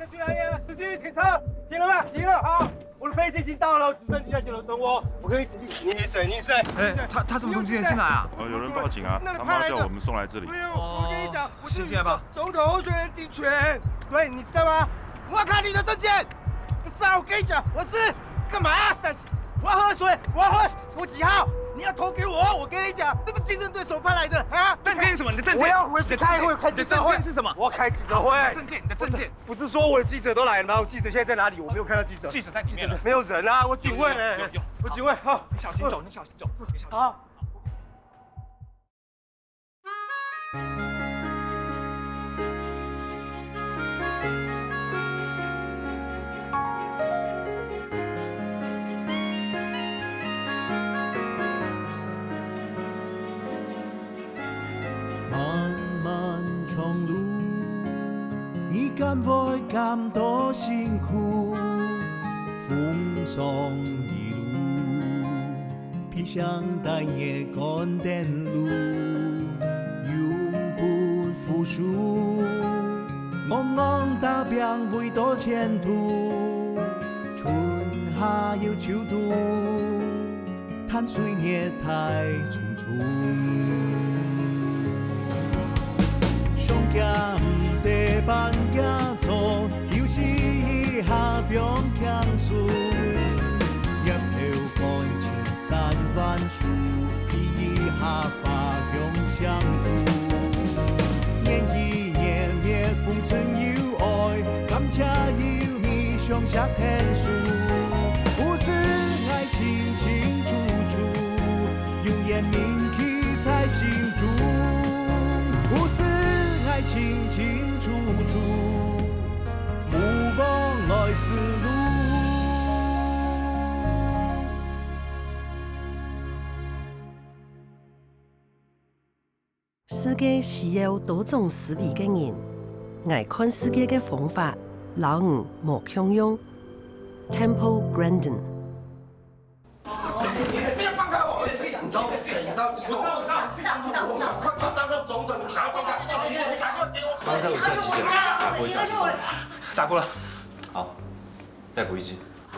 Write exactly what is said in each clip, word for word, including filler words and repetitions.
进来呀，司机，停车，停了吗？停了，好。我的飞机已经到了，直升机在九楼等我。我跟你，你是谁？你是谁？哎，他他什么时候几点进来啊？哦，有人报警啊，他妈叫我们送来这里。哎呦，我跟你讲，我是总统候选人金泉。对，你知道吗？我要看你的证件。不是啊，我跟你讲，我是干嘛啊？三十，我要喝水，我要喝，我几号？你要投给我，我跟你讲，这不是竞争对手派来的啊！证件是什么？你的证件？我要回去开会，开记者会。你的证件是什么？我要开记者会。证件，你的证件。不是说我的记者都来了吗？我记者现在在哪里？我没有看到记者。记者在里面了。没有人啊！我警卫嘞，有有有。我警卫，好，你小心走，你小心走，你小心。好。漫漫长路，你敢会感到辛苦？风霜一路，披上大雪赶等路，永不服输。 戇戇打拚為著前途，春夏又秋冬，趁歲月太匆匆。上驚毋得扮驚草，休息一下放輕鬆。擛頭趕前山萬樹，披一下花香相扶。年 年月風塵有愛，甘且有你相惜天數。故事愛清清楚楚，永遠銘記在心中。故事愛清清楚楚，毋忘來時路。 世界需要多種思維个人，𠊎看世界个方法，摎你無共樣。Temple Grandin。你知道誰？你知道誰？你知道誰？我知道，我知道，我知道。我快快当上总统，你赶快放开！刚才我下急诊，打过一下。打过了。好，再补一支。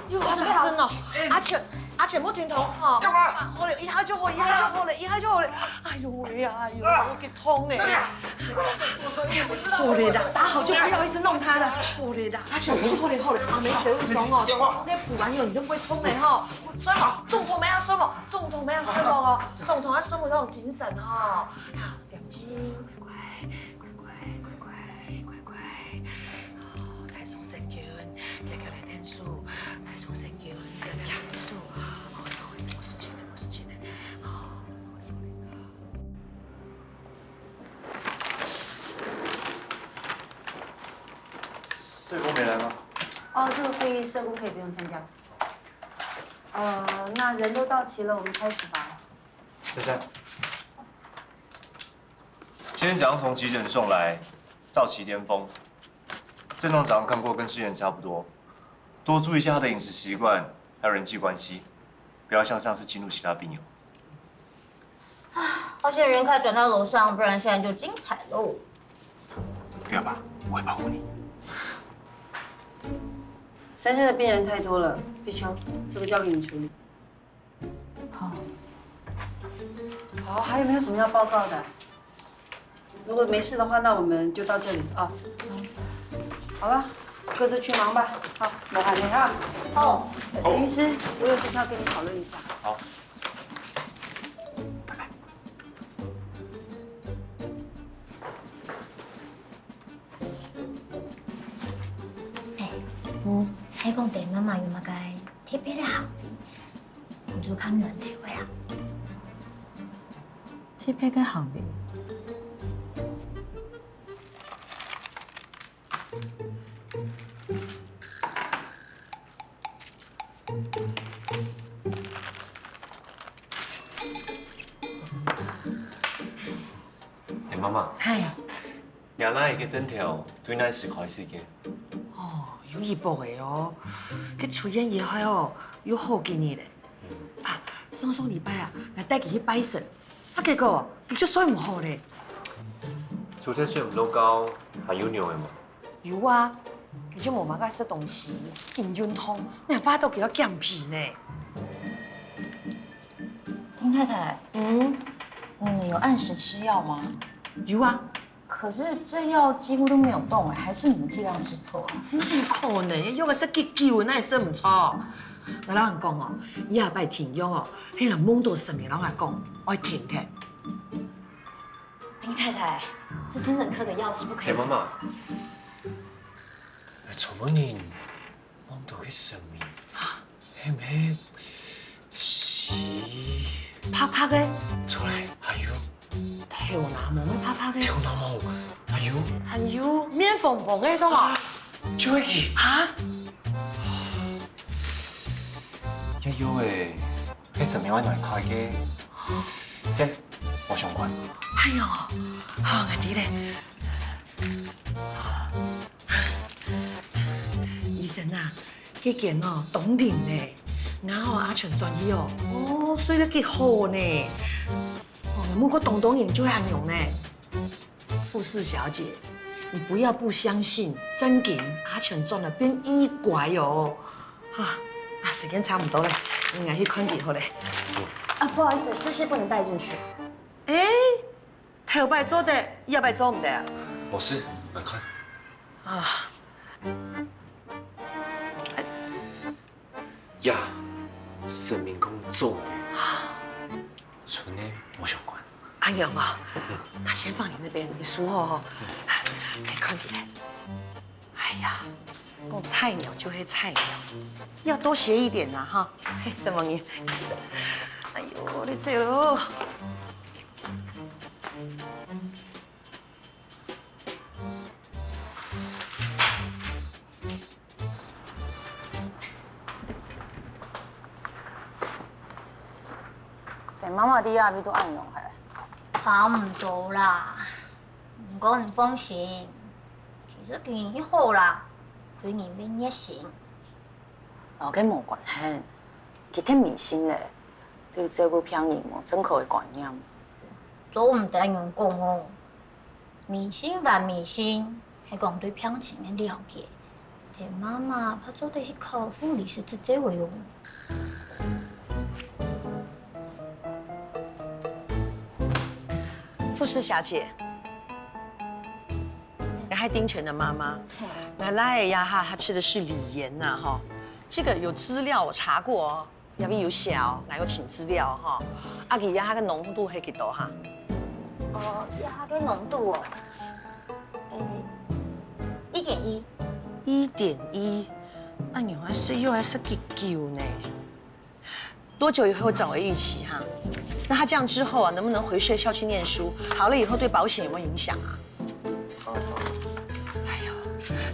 又要打針哦！阿全，阿全，莫停動吼！幹嘛？好了，一下就好了，一下就好了，一下就好了。哎呦喂呀，哎呦，有點痛呢。好了啦，打好就不要一直弄他了。好了啦，阿全，好了好了，啊，沒事，會中哦。那補完藥你就不會痛了哈。睡吧，總統愛睡吧，總統愛睡吧哦，總統愛睡，那種精神哈。好，眼睛，乖乖，乖乖，乖乖，乖乖。哦，來鬆神經。 跳跳來𢯭手，來鬆神經，跳跳來𢯭手。哦，有事情了，有事情了。哦，社工沒來嗎？哦，這個會議社工可以不用參加。呃，那人都到齊了，我們開始吧。珊珊，今天早上從急診送來，躁期巔峰，症狀早上看過，跟之前差不多。 多注意一下他的飲食習慣，還有人際關係，不要像上次激怒其他病友。好險人快轉到樓上，不然現在就精彩嘍。不要怕，我會保護你。珊珊的病人太多了，碧秋，這個交給你處理。 好。好，還有沒有什麼要報告的？如果沒事的話，那我們就到這裡啊。好了，各自去忙吧。好，我還沒啊。哦，好。林醫師，我有事情要跟你討論一下。好。拜拜。 哎，嗯，係講對媽媽有麼个特別个行為，你就較有人體會啊。特別个行為？ 欸，媽媽。嗨。若倈仔个症頭對哪時開始个？哦，有一駁仔哦，佢出院以後哦，有好幾日咧。嗯。啊，上上禮拜啊，𠊎帶佢去拜神，啊，結果佢就睡毋好咧。除忒睡毋落覺，還有仰仔無？有啊，佢就無麼个食東西，緊運動，你還話到佢要減肥呢。丁太太，嗯，你們有按時吃藥嗎？有啊。可是這藥幾乎都沒有動欸，還是你們劑量吃錯了？哪有可能？藥仔食幾久，哪會食毋著？𠊎摎你講哦，這擺停藥哦，係人夢到神明摎𠊎講，愛停忒。 丁太太，這精神科的藥是不可以停。媽媽，𠊎昨晡日夢到个神明，係毋係死白白个？著咧，還有頭那毛白白个，頭那毛，還有還有面紅紅个，係無？就係佢。啊？ 這藥仔，該神明愛拿來開个。先，無相關。哎喲，好，𠊎知咧。醫生啊，這間哦，當靈咧，𠊎吼阿全轉去哦，哦，睡到幾好呢。哦，毋過當多人就會恁樣呢。 護士小姐，你不要不相信，正經阿全轉了變異乖哦。哈，啊，時間差不多了，𠊎去看佢好了。啊，不好意思，這些不能帶進去。欸，頭擺做得，這擺做毋得啊？無事，來看。啊，呀，神明講做得，賰个無相關。恁樣哦，那先放你那邊，你收好哦。你看起來，哎呀，講菜鳥就係菜鳥，要多學一點吶哈。嘿，什麼你？哎喲，你這囉。 等媽媽在這位都恁樣係？差毋多啦，毋過你放心，其實佢已經好啦，對人變熱心。摎該無關係，佢忒迷信咧，對照顧病人無正確个觀念。做毋得恁樣講哦。 迷信還迷信，係講對病情个了解。等媽媽怕做得去考護理師執照个喲。護士小姐，你還丁權的媽媽，那來呀哈，她吃的是李鹽呐哈，這個有資料我查過哦。 這位有寫哦，𠊎有請資料哈。啊，佢這下个濃度係幾多哈？哦，這下个濃度哦，欸，一點一。一點一，恁樣還食藥還食幾久呢？多久以後轉為預期哈？那他這樣之後啊，能不能回學校去念書？好了以後對保險有沒有影響啊？哎呦，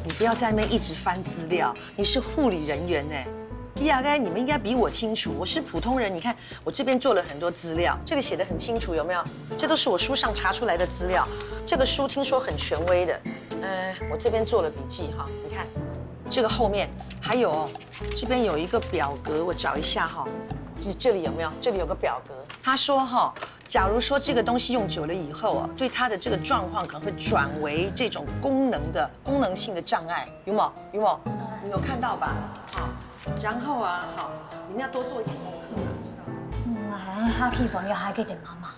你不要在那邊一直翻資料， 你是護理人員呢，第二个你們應該比我清楚，我是普通人。你看我這邊做了很多資料，這裡寫得很清楚，有沒有？這都是我書上查出來的資料。這個書聽說很權威的，呃，我這邊做了筆記哈。你看，這個後面還有哦，這邊有一個表格，我找一下哈，就是這裡有沒有？這裡有個表格，他說哈， 假如說這個東西用久了以後啊，對他的這個狀況可能會轉為這種功能的功能性的障礙，有沒有？有沒有？你有看到吧？好，然後啊，好，你們要多做一點功課啊，知道嗎？嗯，還下去放一下佢等媽媽。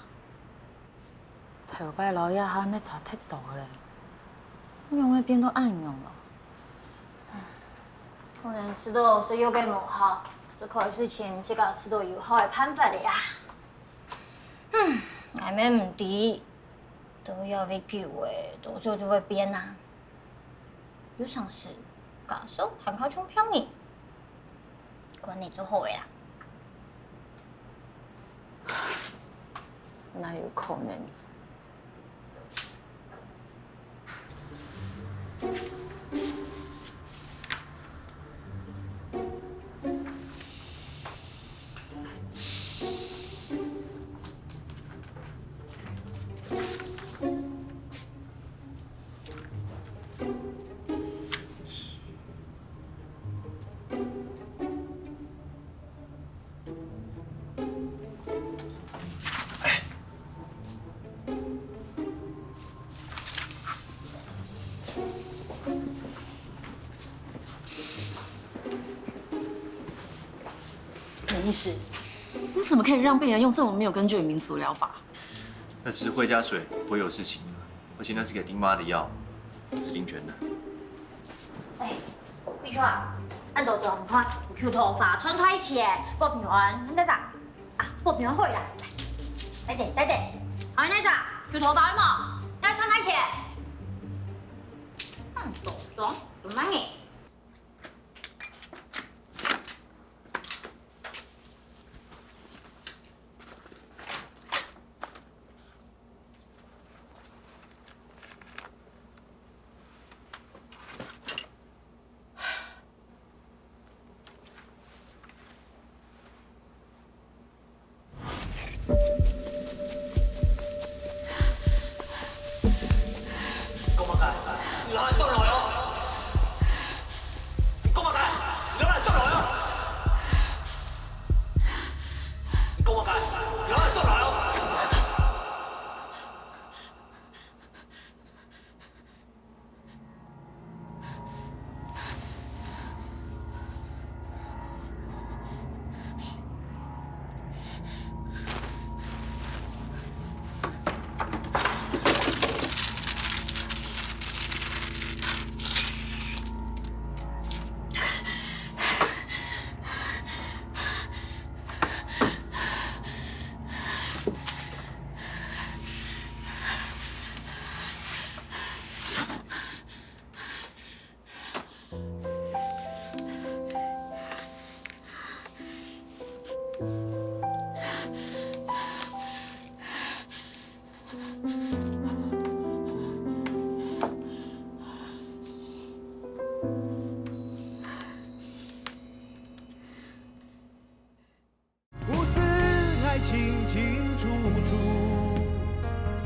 頭擺摎這下乜差忒多咧，仰會變到恁樣了？可能知道食藥个無效，這個事情自家知道有效个辦法了呀。 嗯，𠊎乜毋知，都要會久欸，多少就會變啊。有常時，家屬還較像病人，管理就好欸啦。哪有可能？医师，你怎么可以让病人用这么没有根据的民俗疗法？那吃惠嘉水不会有事情，而且那是给丁妈的药，不是丁权的。哎，玉秋啊，恁多種，你看，有Q头发、穿拖鞋、薄平安，你在啥？啊，薄平安好啦，来，来点，来点，好，你在啥？Q头发了吗？要穿拖鞋。恁多种，怎么办呢？ 你講麼个？你摎𠊎轉來哦！你講麼个？你摎𠊎轉來哦！你講麼个？你摎𠊎轉來哦！ 故事愛清清楚楚，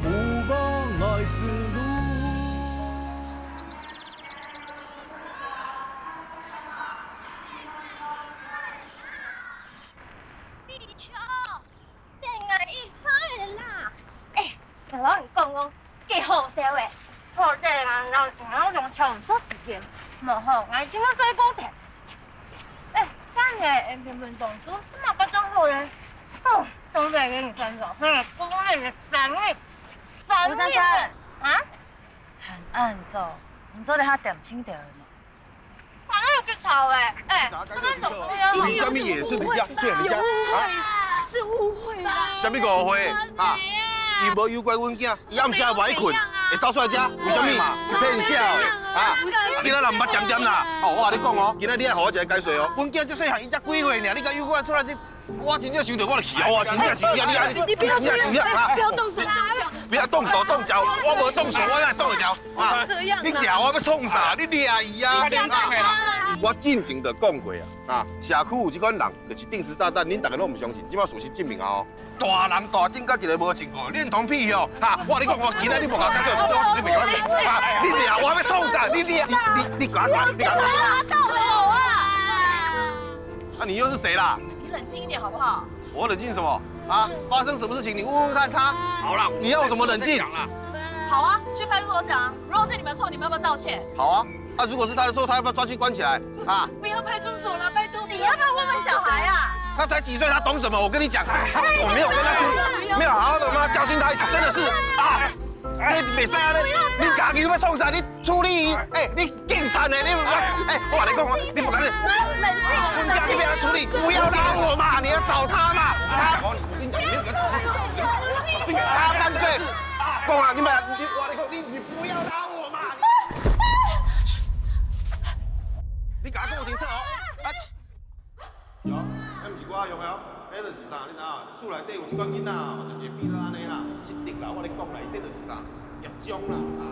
莫忘來時路。地球，等𠊎一下啦！哎， 𠊎摎你講哦，幾好笑誒！好得啊，老師，𠊎用搶手時間，無吼，𠊎今日睡過頭。哎，今日的英文同桌是麼个狀況呢？哦，上帝个你看著，嘿，公認个三日，三日吳珊珊。啊？還恁早，你做得較恬靜點嘛。 反正有夠吵欸！哎，這個怎麼不要？你什麼意思？你這樣，這樣，你這樣啊？是誤會啦。什麼誤會啊？伊無誘拐阮囝，伊暗時也無愛睏，會走出來遮，為什麼？騙笑的啊！今仔日毋捌點點啦！哦，我共你講哦，今仔日你愛好好一個解釋哦。阮囝遮細漢，伊才幾歲爾，你共誘拐出來，這 我真正受著我就氣啊！我真正是，你啊，你啊，你，你不要這樣，你真正是啊！不要動手動腳。不要動手動腳，我無動手，我哪動得著啊？這樣啊。你掠我欲創啥？你掠伊啊！你嚇到他啦。我進前就講過啊，啊，社區有這款人，就是定時炸彈，恁大家攏毋相信，這擺事實證明啊哦，大人大隻甲一個無穿褲，戀童癖哦，哈！我共你講，我今仔日無共解釋，你袂曉啊！你掠我欲創啥？你掠，你，你，你趕快，你趕快！不要動手啊！啊，你又是誰啦？ 你冷靜一點好不好？我冷靜什麼？啊，發生什麼事情你問問看他。好啦，你要我怎麼冷靜？我再講啦。好啊，去派出所講啊。如果是你們錯，你們要不要道歉？好啊，那如果是他的錯，他要不要抓去關起來？啊？不要派出所了，拜託。你要不要問問小孩啊？他才幾歲，他懂什麼？我跟你講，他，我沒有跟他處理，沒有好好的跟他教訓他一下，真的是啊，你袂使啊，你，你家己有沒有創啥？你 處理，哎，你警察呢？你，哎，我跟你講哦，你不敢，冷靜，冷靜。你不要處理，不要拉我嘛，你要找他嘛。我跟你講哦，你跟你講，你沒有跟他犯罪，講啊，你們，你，我跟你講，你，你不要拉我嘛。你，你給他跟我停車哦，啊。 有，彼毋是我用的哦，彼就是啥，你知影？厝內底有一款囡仔哦，就是會變做按呢啦，失德啦，我咧講啦，伊這就是啥，業障啦，啊。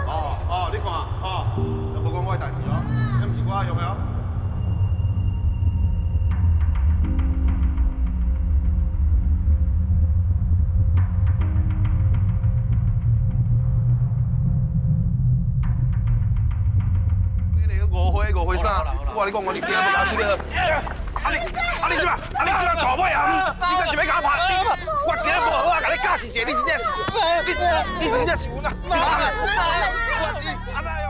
哦，哦，你看，哦，就無講我的代誌哦，彼毋是我用的哦。你那個誤會，誤會啥？好啦，好啦，好啦。我跟你講，我一定要把他處理了。啊你，啊你這馬，啊你這馬大尾啊！你這是欲共我拍死？我今仔無好好共你教示一下，你真正是，你，你真正是有影！你，啊哪樣？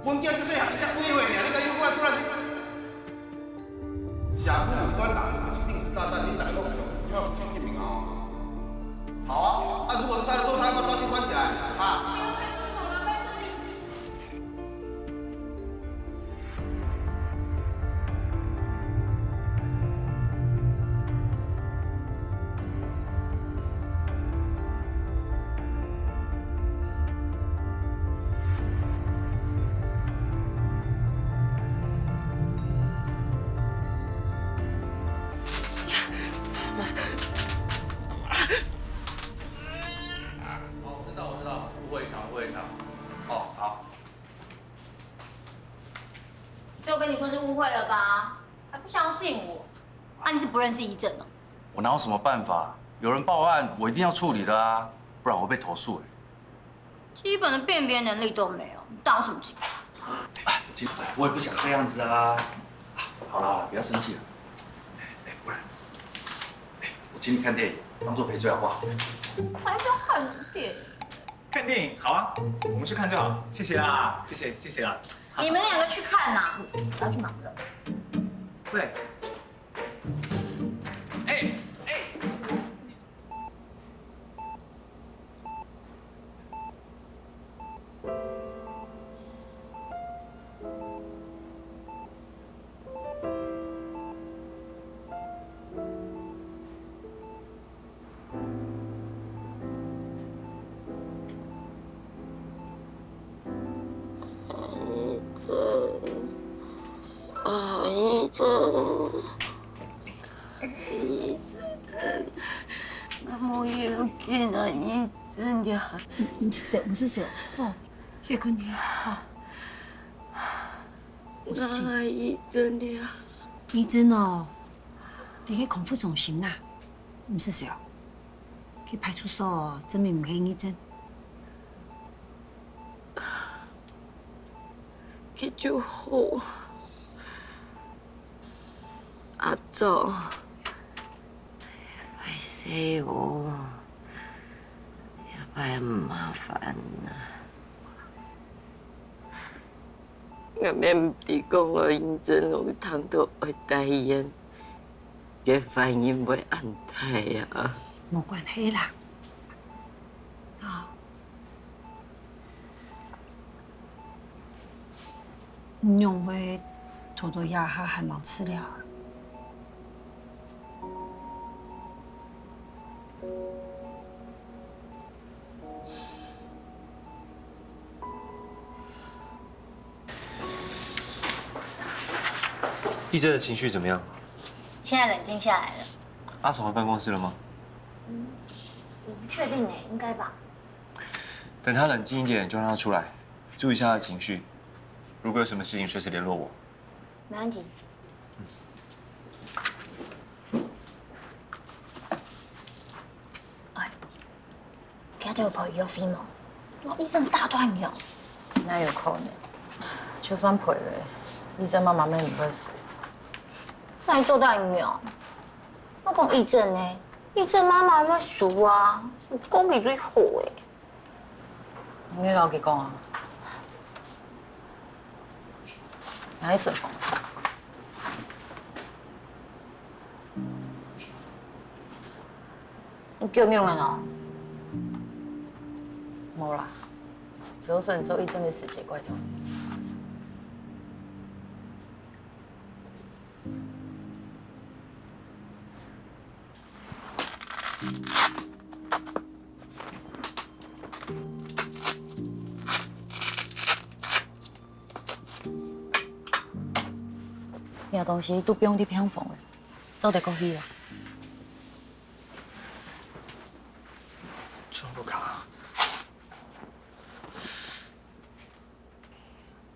阮囝這細漢才幾歲爾，你共伊過來出來，你，社會有一寡人就是定時炸彈，恁大家攏愛去見面哦。好啊，啊如果是他的錯，他要不要抓去關起來啊？ 哦，我知道，我知道，誤會一場，誤會一場。哦，好。就跟你說是誤會了吧，還不相信我？啊，你是不認識一正哦？我哪有什麼辦法？有人報案，我一定要處理的啊，不然我會被投訴欸。 基本的辨别能力都没有，你当我什么警察？哎，我今，我也不想这样子啊。啊，好啦，不要生气了。哎，不然，哎，我请你看电影，当做赔罪好不好？还要看什么电影？看电影，好啊，我们去看就好。谢谢啦，谢谢，谢谢啦。你们两个去看呐，我要去忙了。对。哎，哎。 啊，醫生，醫生，啊，無要緊啊，醫生呀。毋使笑，毋使笑，哦，歇睏歇，哦。毋使笑。啊，醫生呀。醫生哦，在該康復中心啦，毋使笑。去派出所證明毋係醫生。 去就好。阿祖，歹勢哦，這擺麻煩啊。𠊎乜毋知講𠊎認真攏聽到愛戴院，該反應會恁大啊！無關係啦。啊。 你仰會拖到這下還吂治療啊？一正的情緒怎麼樣？現在冷靜下來了。阿草回辦公室了嗎？嗯，我不確定欸，應該吧。 等他冷靜一點，就讓他出來，注意一下他的情緒。如果有什麼事情，隨時聯絡我。沒問題。哎，今日有陪醫生無？我一正打斷你哦。哪有可能？就算陪了，一正媽媽乜毋會死。哪會做得恁樣？我講一正呢，一正媽媽會輸啊，講佢最好欸。 你摎佢講啊。哪一順風？你叫仰仔哦？無啦，只係想做一正个時節怪到。這東西都放在病房了，做得過去了。存款卡。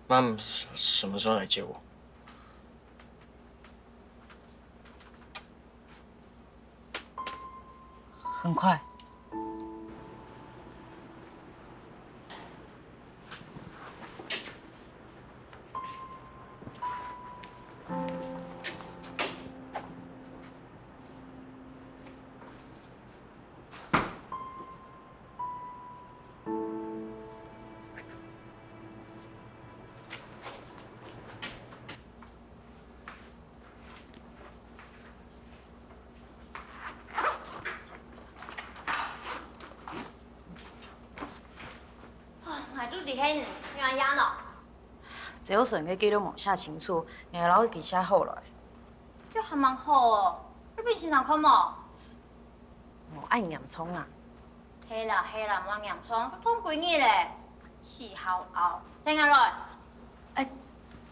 媽媽什麼時候來接我？ 很快。 𠊎就知係你，仰仔樣呢？朝晨个記錄無寫清楚，𠊎摎佢寫好來。這還吂好哦，你分先生看無？無恁嚴重啊。 係啦係啦，無恁嚴重，都痛幾日咧，死好拗，等下來。哎，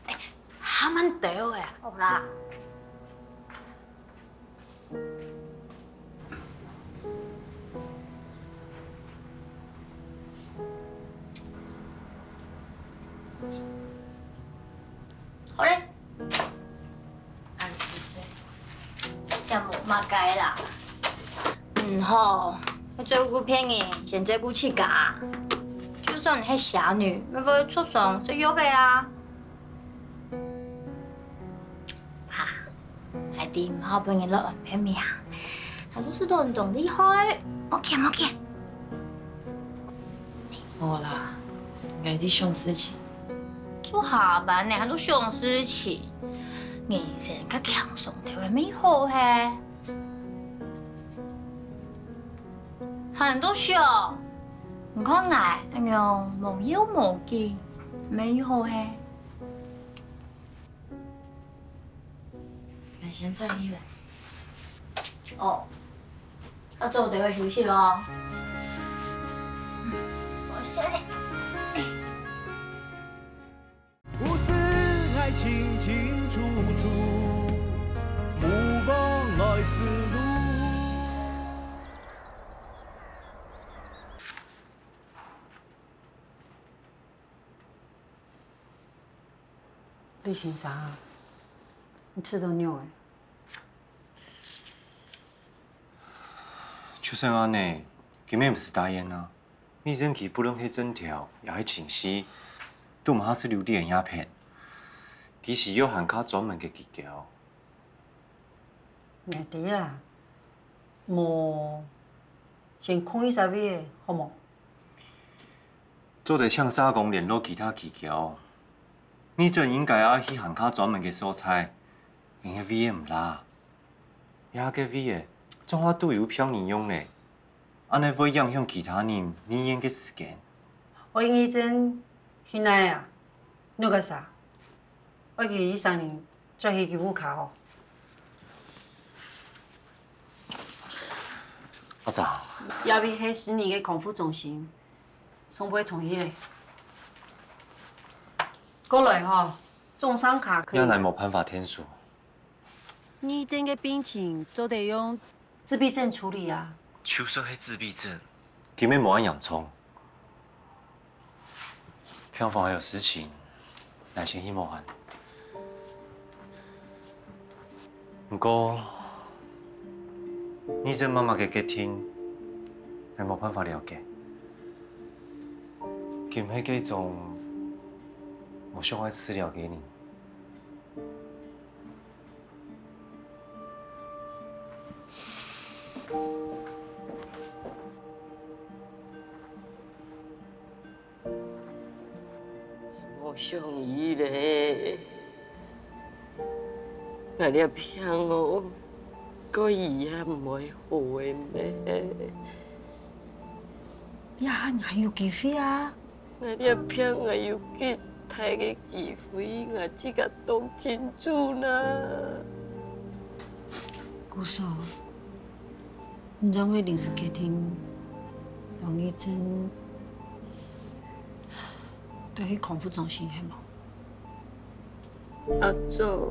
哎，還吂到欸。好啦。好咧。 恁仔細，也無麼个啦。嗯吼，愛照顧別人，先照顧自家。就算你係仙女，也會著傷食藥个啊。哈，𠊎知毋好分人落安別名，佢就係當當厲害。OK，OK。 無啦，𠊎在想事情。做下班呢，還在想事情？人生較輕鬆兜仔乜好係。還在想？你看𠊎恁樣無要無緊，乜好係？ 𠊎先轉去咧。哦，愛早兜仔休息哦。𠊎先咧。故事愛清清楚楚，毋枉來時路。 李先生啊，你試著仰仔？就算恁仔，佢乜毋使大醫院啊。李正基不論係症頭也係情緒，都毋下使留在這片。佢需要還較專門个治療。𠊎知啊，無，先空一隻位仔，好無？ 做得請社工聯絡其他機構。你真應該愛去還較專門个所在，因為位仔毋罅。這个位仔，總下都有病人用咧，恁仔會影響其他人入院个時間。𠊎認真去哪啊？你个啥？𠊎去醫生 轉去佢屋下吼。阿珍，這位係私人个康復中心，上背同意咧。過來吼，總算較可以。這𠊎無辦法𢯭手。李正个病情做得用自閉症處理啊。就算係自閉症，佢乜無恁嚴重。 病房還有事情，𠊎先去無閒。毋過，李正媽媽个決定，𠊎無辦法了解。佢毋係該種無想愛治療个人。 無想佢咧，𠊎這病哦，過醫也毋會好个咩？這下你還有機會啊！𠊎這病，𠊎有幾大个機會，𠊎自家當清楚啦。姑嫂， 你正會臨時決定，同李正轉去康復中心係無？阿忠，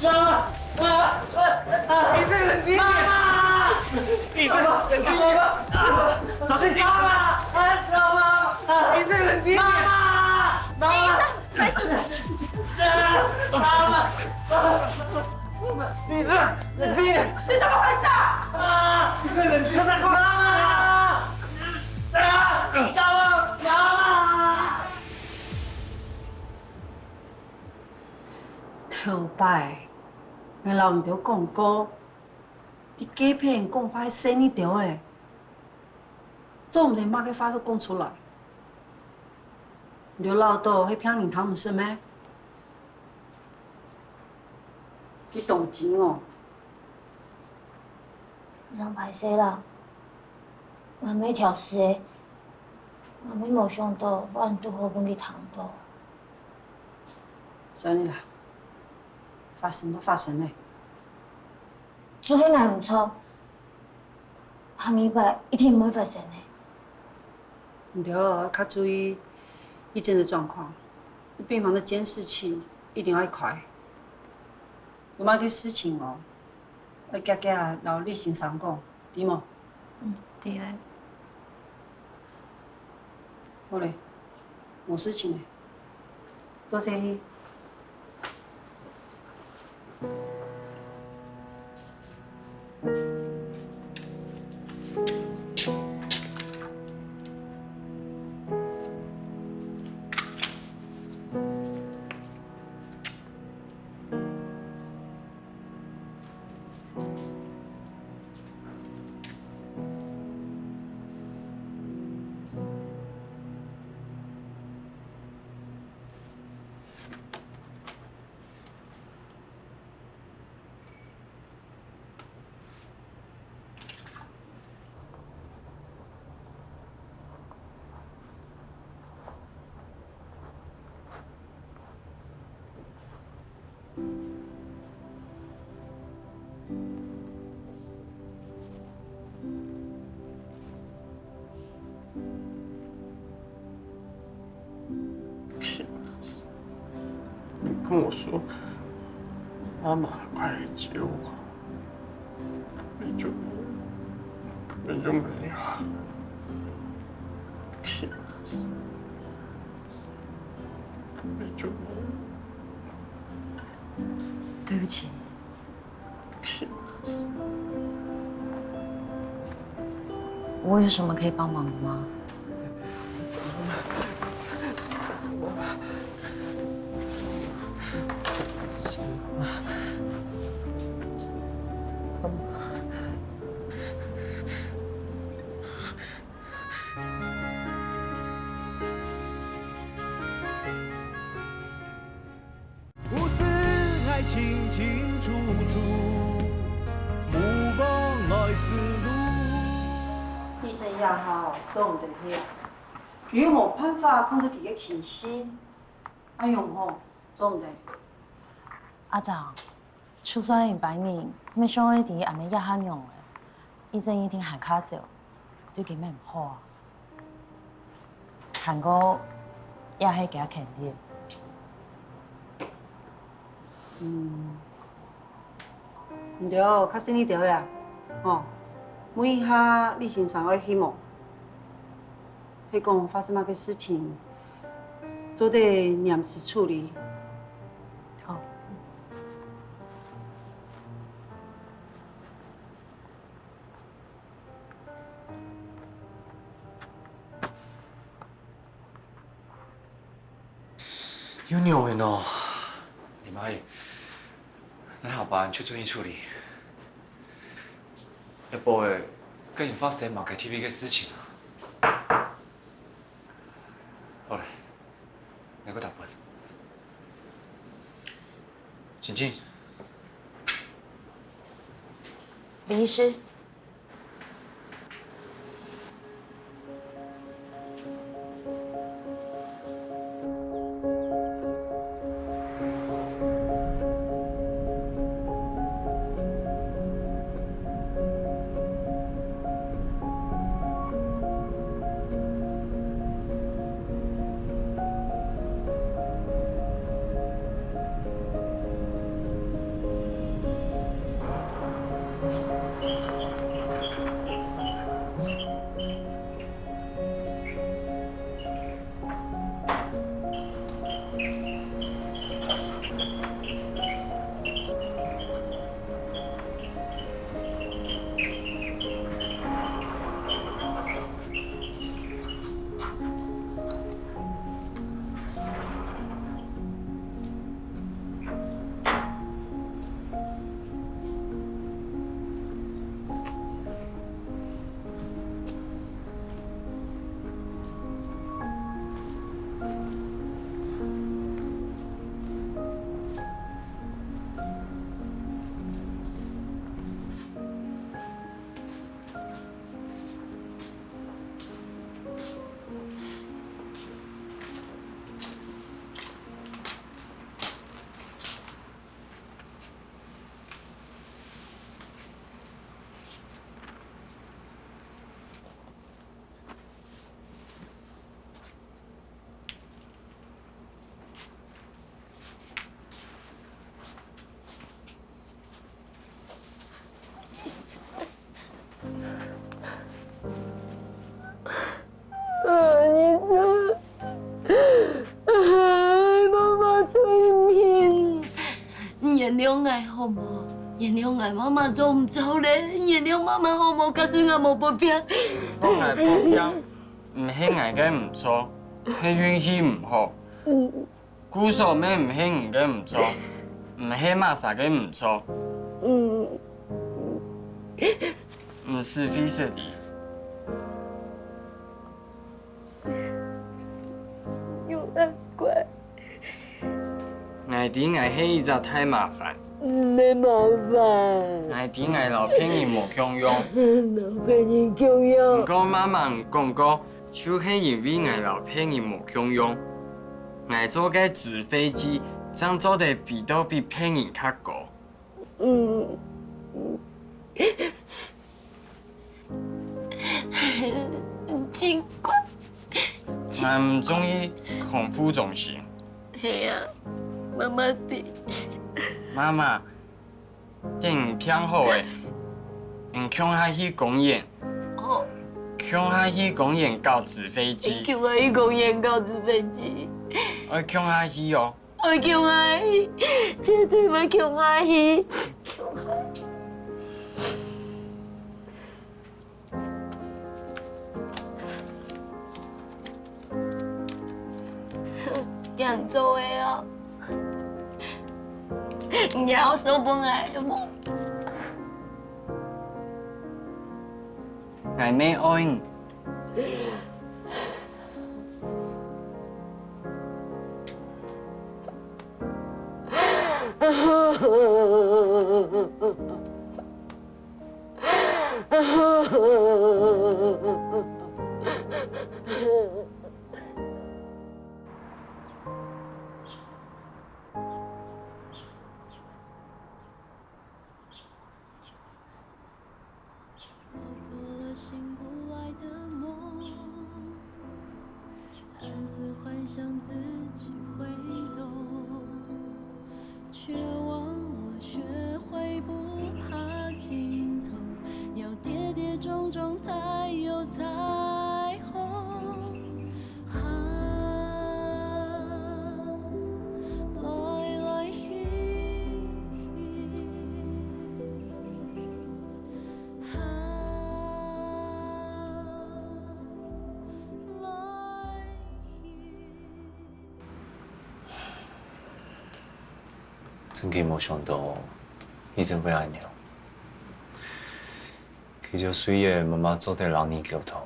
媽媽，媽媽，媽媽，你先冷靜一點。媽媽，你先冷靜一點。小心！媽媽，啊，媽媽，你先冷靜一點。媽媽，媽媽，沒事。媽媽，媽媽，你先冷靜一點。你怎麼回事啊？啊，你先冷靜。媽媽，啊，媽媽，媽媽。 頭擺，𠊎摎你兜講過，在該片講話係細義兜仔，做毋得麼个話都講出來。你兜恅著係別人聽毋識咩？你當真哦？真歹勢啦，𠊎乜挑事仔，𠊎乜無想著會恁堵好分佢聽著。 算了啦，發生都發生了。就係𠊎毋著，下二擺一定毋會發生了。你兜愛較注意醫院个狀況，病房个監視器一定愛開。有麼个事情哦，愛遽遽摎李先生講，知無？嗯，知了。好了，無事情了。做生意。跟我说，妈妈快来接我，根本就没有，根本就没有，骗子，根本就没有。对不起，我有什么可以帮忙的吗？故事愛清清楚楚，毋枉來時路。地震也好，做毋得去啊。佢又無辦法控制佢个情緒，恁樣吼，做毋得。阿長，就算一般人，乜想愛知阿姆這下仰仔，地震一定還較少，對佢乜毋好啊。 還過，也係加肯定。嗯，毋對，較細膩兜仔，吼，問一下李先生个希望，係講發生麼个事情，做得臨時處理。好。 有用个喏，林阿姨，𠊎下班就轉去處理。一般个，該人發生麼个特別个事情啊？好了，𠊎過打分。請進。林醫師。媽媽對毋起。你原諒𠊎好無？原諒𠊎，媽媽做毋著咧。原諒媽媽好無？假使𠊎無發病。講𠊎發病，毋係𠊎个毋著，係運氣毋好。故所乜毋係你个毋著，毋係麼儕个毋著。毋使費食力。 有恁乖。𠊎知𠊎係一隻大麻煩。毋係麻煩。𠊎知𠊎摎別人無共樣。摎別人共樣。毋過媽媽你講過，就係因為𠊎摎別人無共樣，𠊎做个紙飛機，正做得飛到比別人較高。 嗯，真乖。𠊎毋中意康復中心。係啊。媽媽知。媽媽，等你病好咧，你共下去公園，哦，共下去公園搞紙飛機。共下去公園搞紙飛機。愛共下去哦。愛共下去，絕對愛共下去，共下去。 仰做得哦？你還愛送分𠊎係無？𠊎乜愛你。 我做了醒不来的梦，暗自幻想自己会懂，却忘了学会不怕尽头，要跌跌撞撞才有彩虹。 真个無想到，你真會恁樣。其實雖然媽媽做得摎你溝通，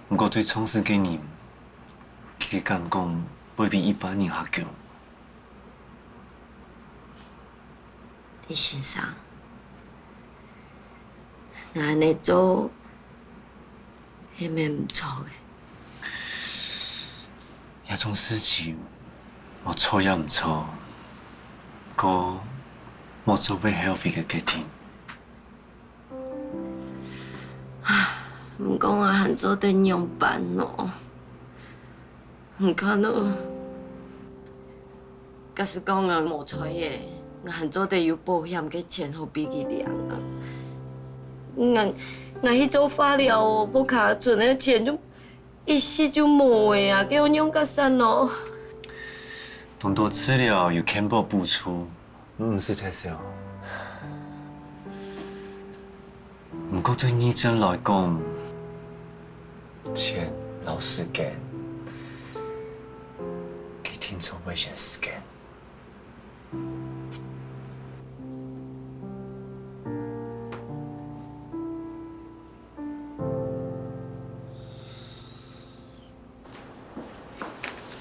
毋過對創始个人，佢个感官會比一般人較強。李先生，𠊎恁樣做係無毋著个。這種事情，無錯也毋錯，毋過莫做會後悔个決定。 毋過𠊎還做得仰般呢？你看哦，假使講𠊎無在个，𠊎還做得有保險个錢好分佢領啊。𠊎，𠊎去做化療哦，屋下存个錢就一息就無了啊，該愛仰結煞呢？當多治療有健保補助， 毋使忒愁。毋過對你正來講，錢摎時間，佢定著會選時間。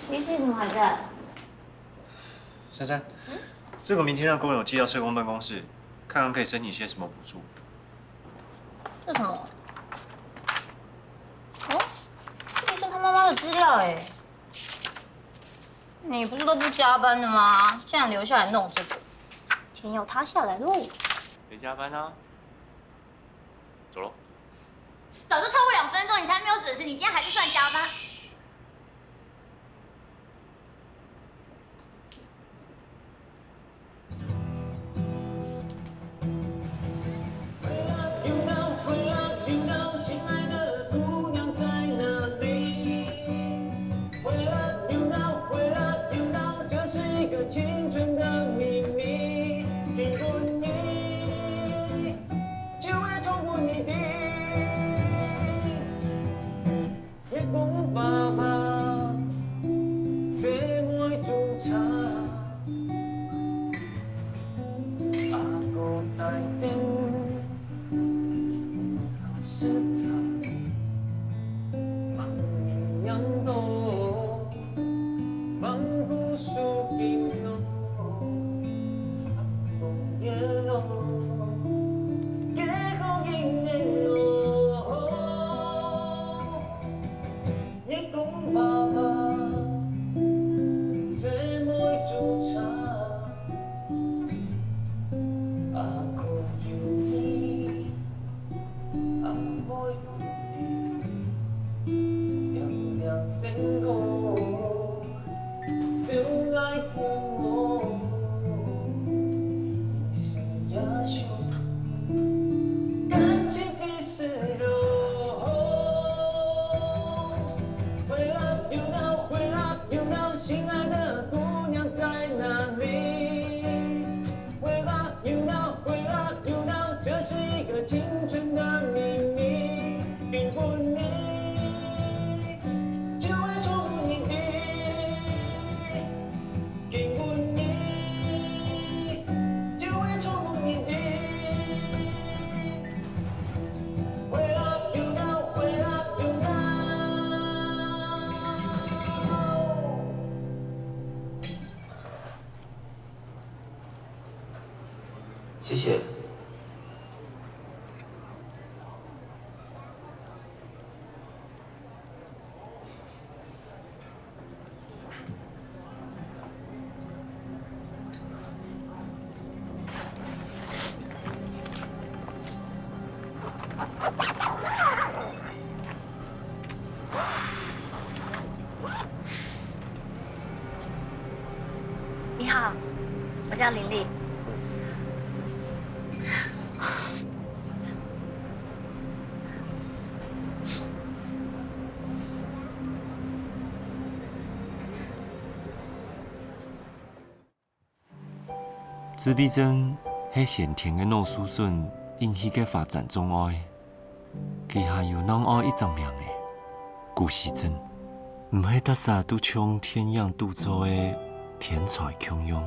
你心情好个？珊珊，这个明天让工友寄到社工办公室，看看可以申请些什么补助。这什么？哦，这是他妈妈的资料哎。你不是都不加班的吗？现在留下来弄这个。天要塌下来喽！没加班啊。 走喽。早就超过两分钟，你才没有准时，你今天还是算加班。謝謝。你好，我叫林丽。自閉症係先天个腦受損引起个發展障礙，佢還有另外一隻名仔，孤栖症，毋係逐儕都像電影肚做个天才共樣，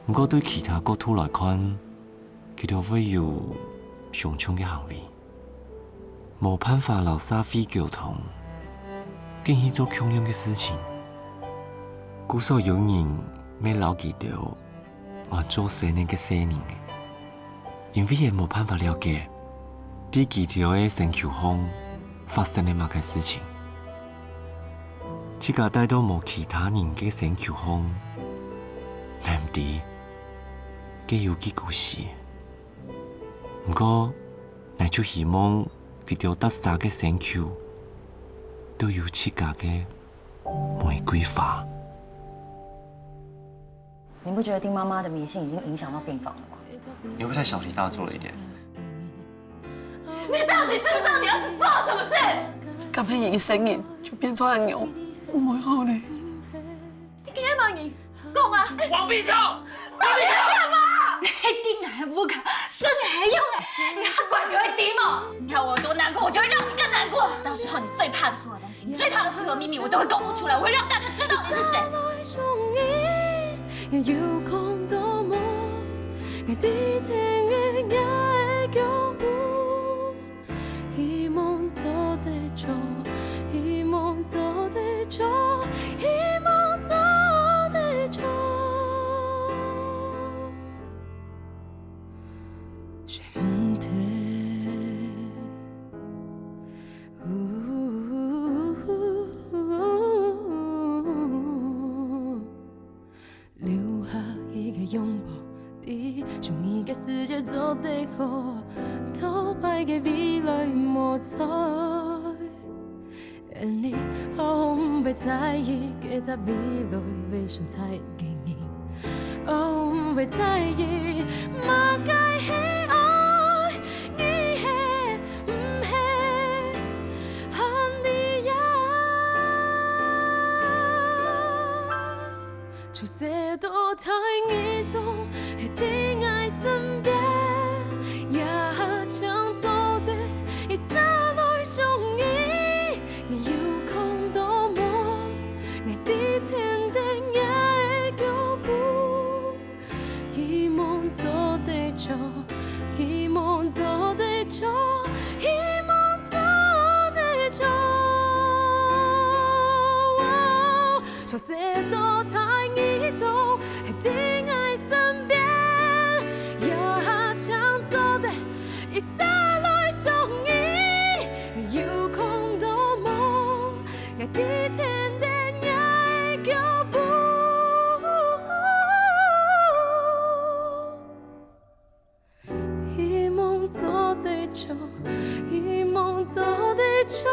毋過對其他角度來看，佢兜會有相像个行為。 無辦法摎社會溝通，緊去做共樣个事情。故所有人會摎佢兜安做細人个細人仔，因為佢無辦法了解，在佢兜个身軀項發生了麼个事情。自家戴到無其他人个身軀項，難知該有幾孤栖。 毋過，𠊎就希望佢兜逐儕个身軀都有自家个玫瑰花。你不覺得丁媽媽的迷信已經影響到病房了嗎？你會不會太小題大做了一點？你到底知不知道你兒子做了什麼事？敢係一生人就變做恁樣，毋會好咧。你今日罵人，講啊！王碧秋，王碧秋！你係頂𠊎个屋下，食𠊎个用个，你還管佢會點哦？你看我有多難過，我就會讓你更難過。到時候你最怕的是我的東西，你最怕的是我的秘密，我都會公布出來，我會讓大家知道你是誰。 希望做得著，希望做得著，希望做得著。留下一個擁抱，在屬於你个世界做得好，討拍个未來無彩。你好毋會在意，該隻未來會存在个人，好毋會在意，麼个係愛，你係毋係，喊你呀。 出世到大，你總係在𠊎身邊，也請做得一生來想你。你有看到無？𠊎在跈等你个腳步。 希望做得著，希望做得著，希望做得著。出世到大，你總係在𠊎身邊，也請做得一生來想你。你有看到無？ 𠊎在跈等你个腳步。希望做得著，希望做得著，